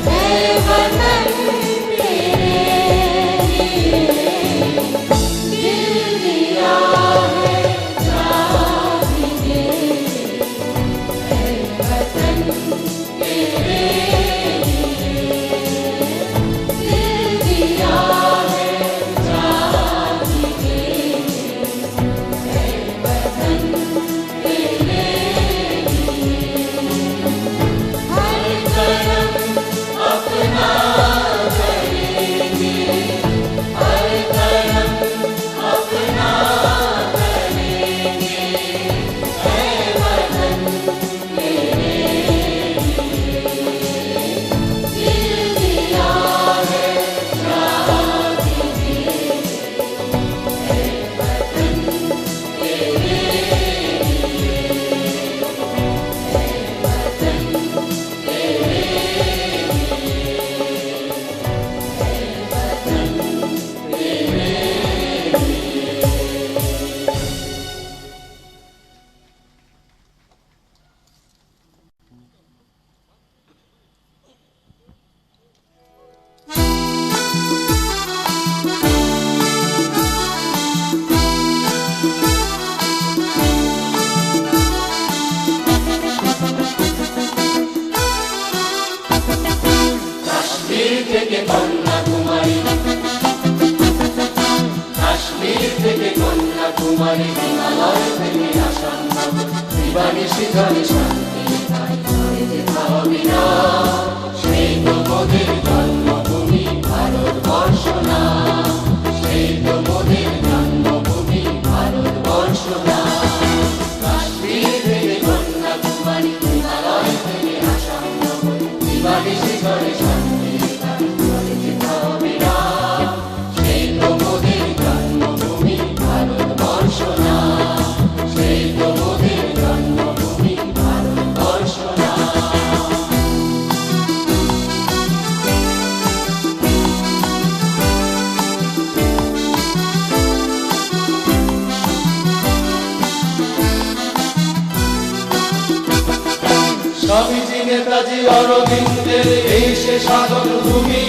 ऐ वतन तेरे लिए। दिल दिया है जा भी देंगे, ऐ वतन तेरे लिए। दिल दिया है जा भी देंगे, ऐ वतन तेरे लिए। हर करम अपना करेंगे, हर करम अपना करेंगे, ऐ वतन तेरे लिए। दिल दिया है जा भी देंगे, ऐ वतन तेरे लिए। কাশ্মীর থেকে কন্যাকুমারী, কাশ্মীর থেকে কন্যাকুমারী, হিমালয় থেকে আসাম নগর, দিবানিশি জলে শান্তি পাই, চলে যেথা অবিরাম। সেই তো মোদের জন্মভূমি ভারতবর্ষ না, সেই তো মোদের জন্মভূমি ভারতবর্ষ না। কাশ্মীর থেকে কন্যাকুমারী, হিমালয় থেকে আসাম নগর, দিবানিশি জলে শান্তি পাই, চলে যেথা অবিরাম। সেই তো মোদের জন্মভূমি ভারতবর্ষ না, সেই তো মোদের জন্মভূমি ভারতবর্ষ না। স্বামীজি নেতাজি অরবিন্দের এই সে সাধন ভূমি।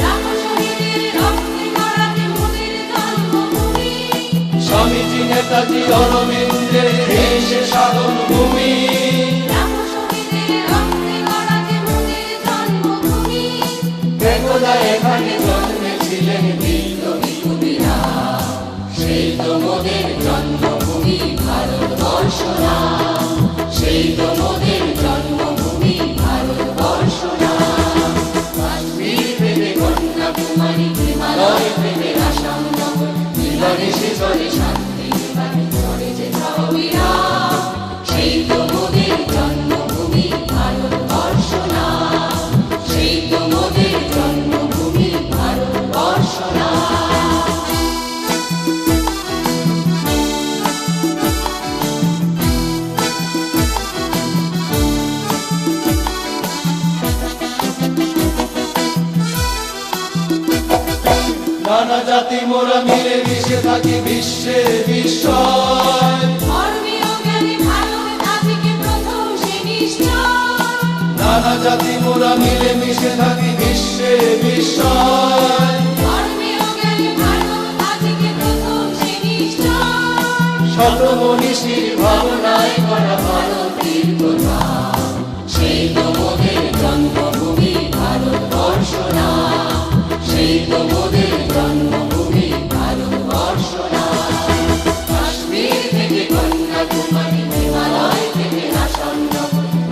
লাখো শহীদের রক্তে গড়া যে মোদের জন্মভূমি। স্বামীজি নেতাজি অরবিন্দের এই সে সাধন ভূমি। লাখো শহীদের রক্তে গড়া যে মোদের জন্মভূমি। একদা এখানে জন্মেছিলেন বিপ্লবী কবিরা। সেই তো মোদের জন্মভূমি ভারতবর্ষ না, সেই তো মোদের জন্মভূমি ভারতবর্ষ না। কাশ্মীর থেকে কন্যাকুমারী, হিমালয় থেকে আসাম নগর, দিবানিশি চলে শান্তির বাণী, চলে যেথা অবিরাম। সেই তো মোদের জন্মভূমি ভারতবর্ষ না, সেই তো মোদের জন্মভূমি ভারতবর্ষ না। নানা জাতি মোরা মিলেমিশে থাকি বিশ্বে বিস্ময়। ধর্মীয় জ্ঞানে ভারত আজকে প্রথম সে নিশ্চয়। নানা জাতি মোরা মিলেমিশে থাকি বিশ্বে বিস্ময়। ধর্মীয় জ্ঞানে ভারত আজকে প্রথম সে নিশ্চয়। শত মনীষীর ভাবনায় গড়া ভারতের কথা। সেই তো মোদের জন্মভূমি ভারতবর্ষ না, সেই তো মোদের জন্মভূমি ভারতবর্ষ না। কাশ্মীর থেকে কন্যাকুমারী, হিমালয় থেকে আসন্ন,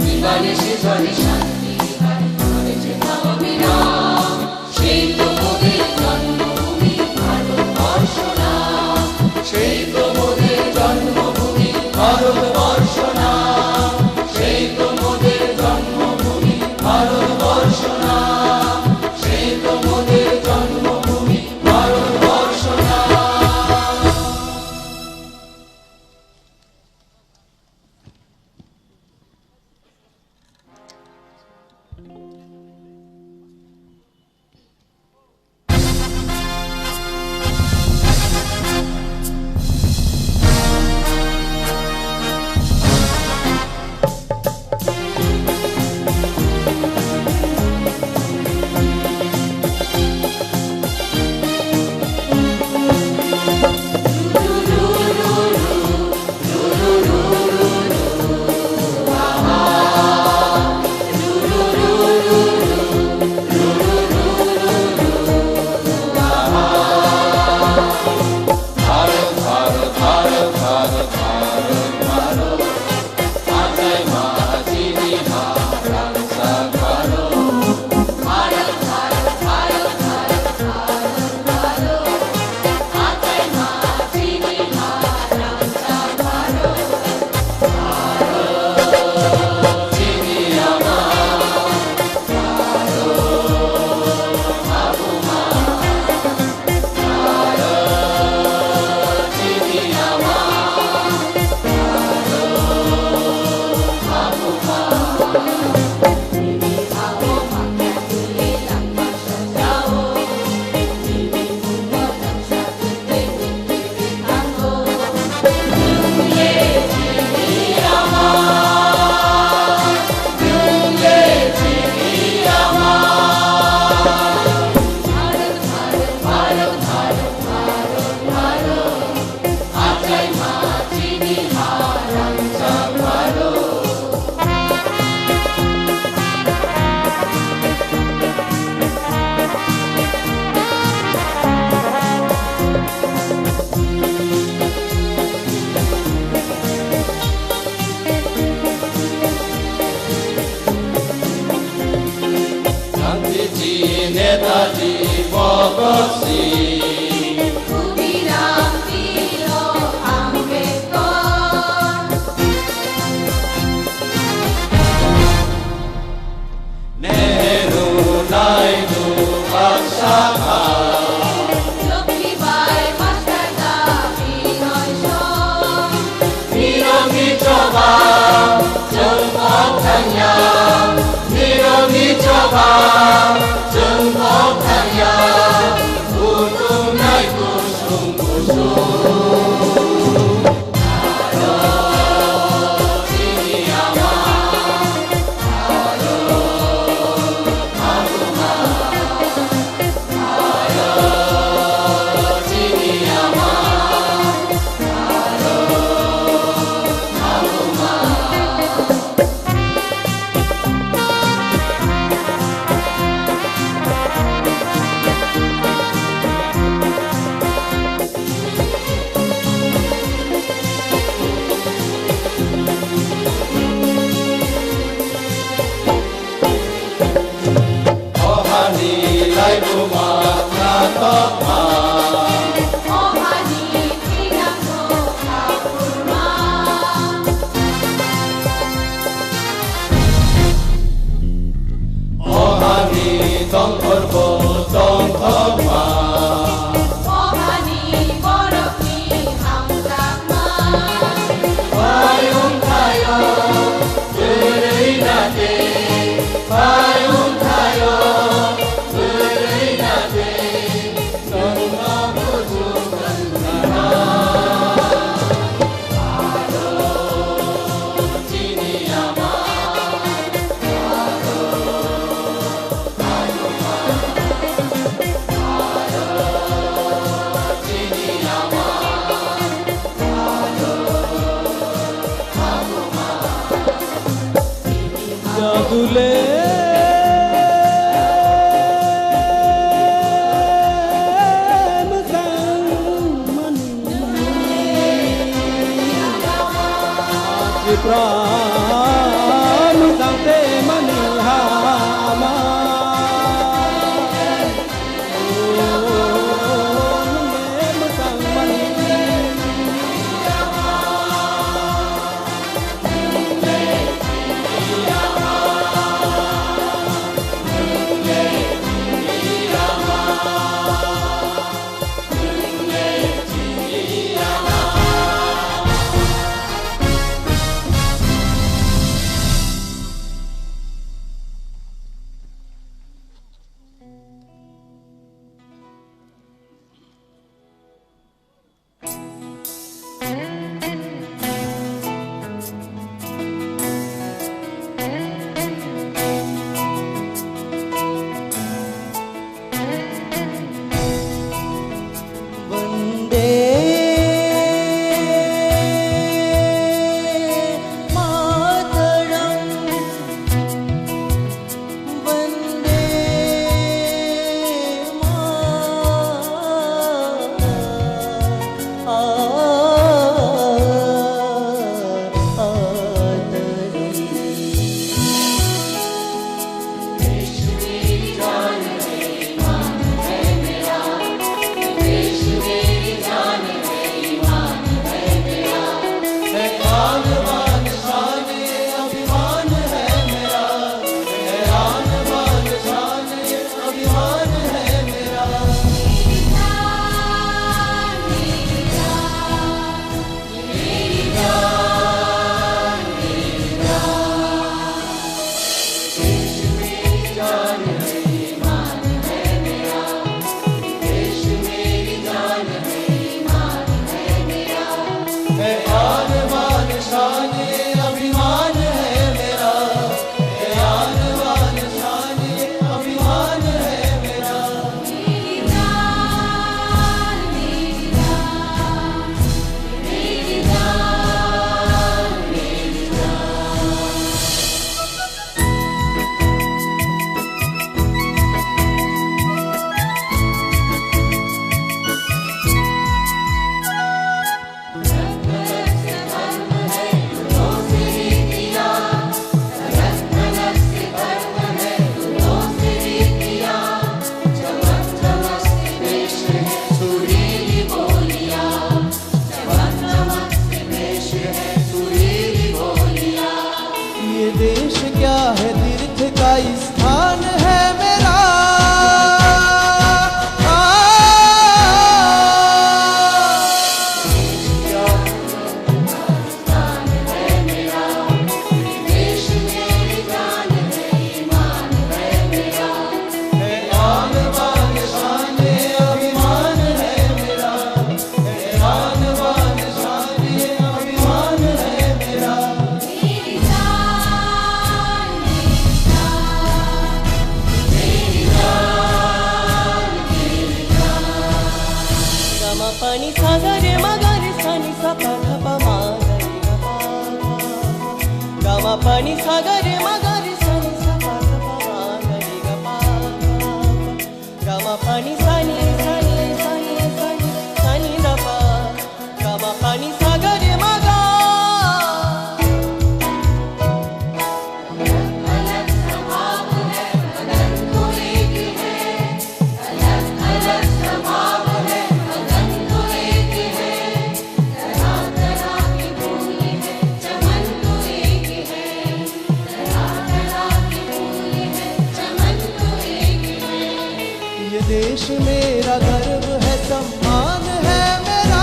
নিবারে সে জলে শান্তি বিহারে চলেছে তব বিরাম। সেই তো মোদের জন্মভূমি ভারতবর্ষ না, সেই তো মোদের জন্মভূমি ভারতবর্ষ না, সেই তো মোদের জন্মভূমি ভারতবর্ষ না, সেই তো মোদের জন্মভূমি ভারতবর্ষ না। Gandhiji, Netaji, Bhagat Singh. Khudiram, Tilak, Ambedkar. Nehru, Naidu, Aksa Khan. Lokhibai, Master Da, Binoy Song. Nirokni choba, chwng kok thangya. Nirokni choba, chwng kok thangya. Kutung nai kusung kusung. O hani laibuma khnatokma. O hani thinangno khaphurma. O hani tongthorbo tongthokma. O hani borokni hamjakma. Payung thayo, kwrwi na tei. Payung thayo, kwrwi na tei. Nwng no Le mwchang mani Tripura mwchang te mani hama. Vande Mataram. Vande Mataram. ये देश क्या है, तीर्थ का स्थान है मेरा। आ, Gama pani sagare magare sani sapa gapa magare gapa. Gama pani sagare magare sani sapa gapa magare gapa. Gama pani sani sani sani sani sani dapa. Gama pani sagare maga. ये देश मेरा गर्व है, सम्मान है मेरा।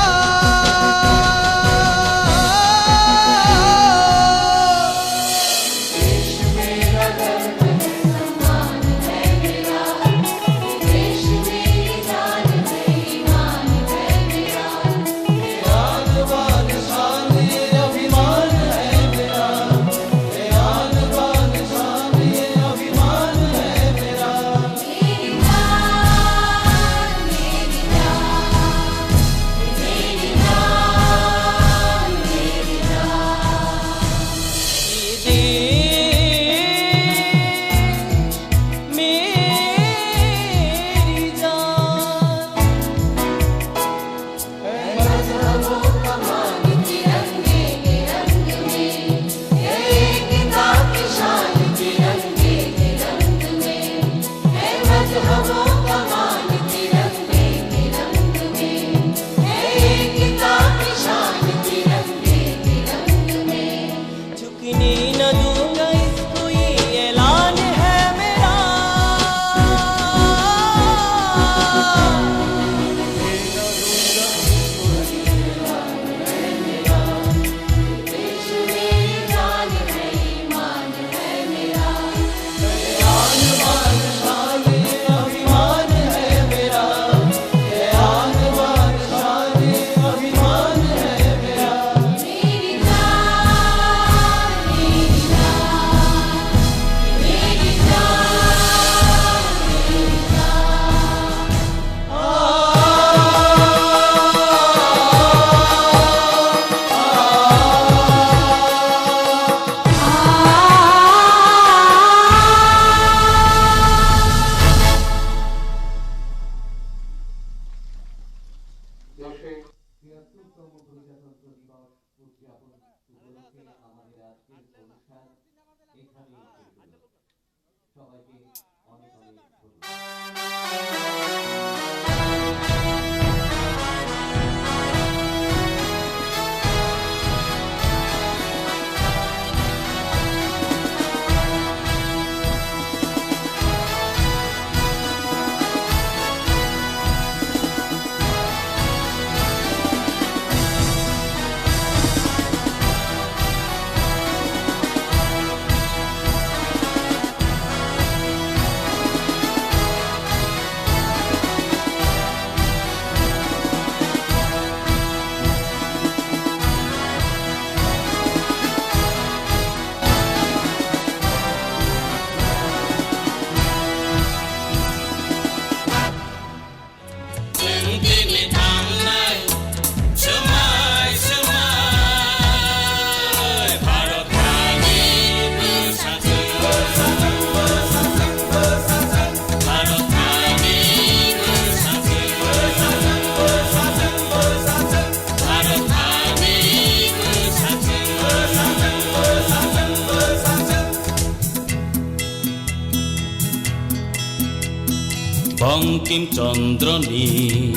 Bankim Chandra ni.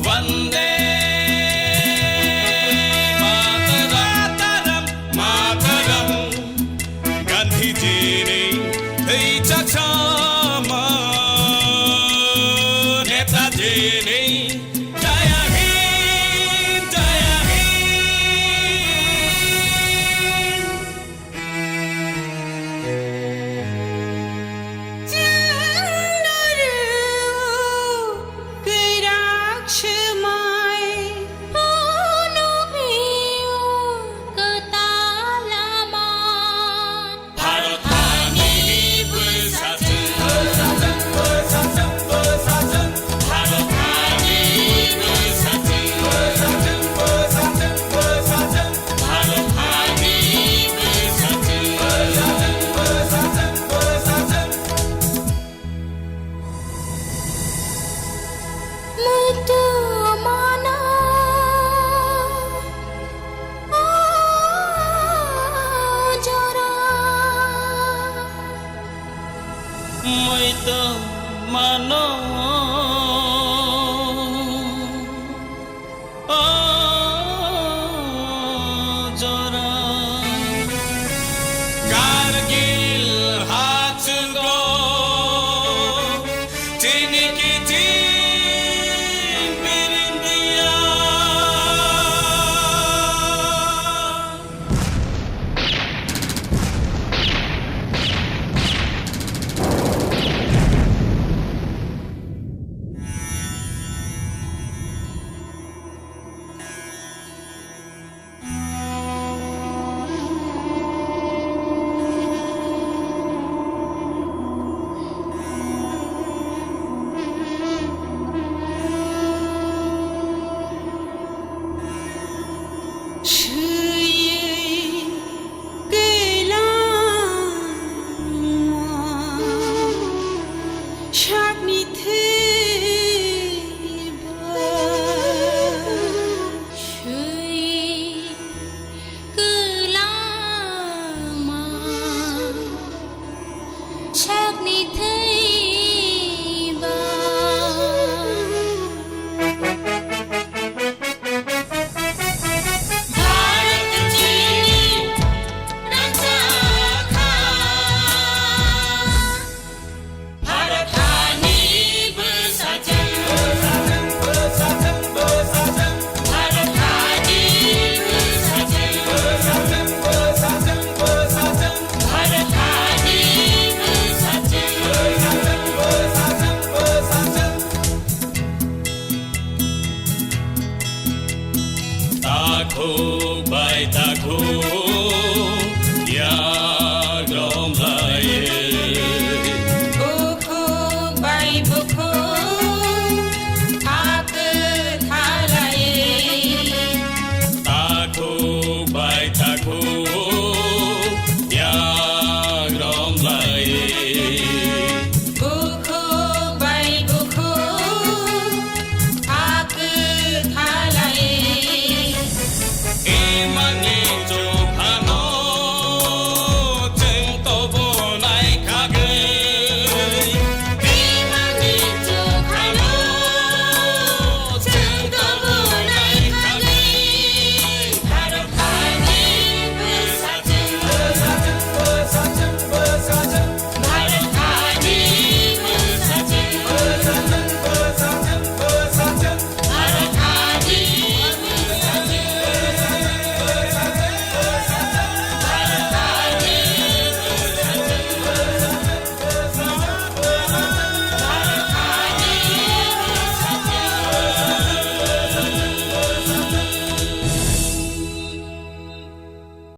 Vande Mataram, Mataram. Gandhiji ni thwi chaksa ma, Netaji ni Jai Hind, Jai Hind. Muitu mano o jora. Muitu mano o jora. Kargil hachwgo chini kiching birindia. Swiwi kwlangma sakni thwi ba swi kwlangma sakni thwi